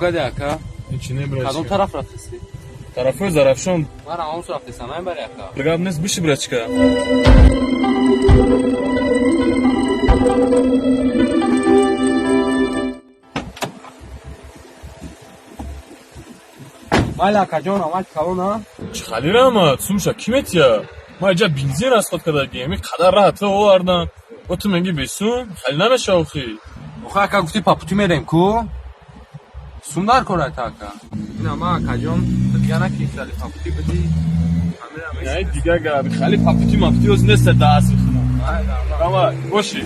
Кадӣ, ака? Ҳечи не, Кадом братчика. тараф рафтеси? Тарафҳои Зарафшон. Ман равон рафтесам, намебари, ака? Гап нест, биши, братчика. Майли, акаҷон, рамат калона. Чӣ хали раҳмат? Сумша кӣ метия? Ма иҷа бензин расход кардагием, ин қадар раҳат овардан, бо ту меги бесум, хали намеша охи. Охи, ака, гуфти по пути мерем ку. Сум дар корайта, ака. Ина ма, акаҷон, ту дига наки хали по пути бидӣ. Не, дига гап, хали по пути мапути оз нест да асри худам. Давай, боши.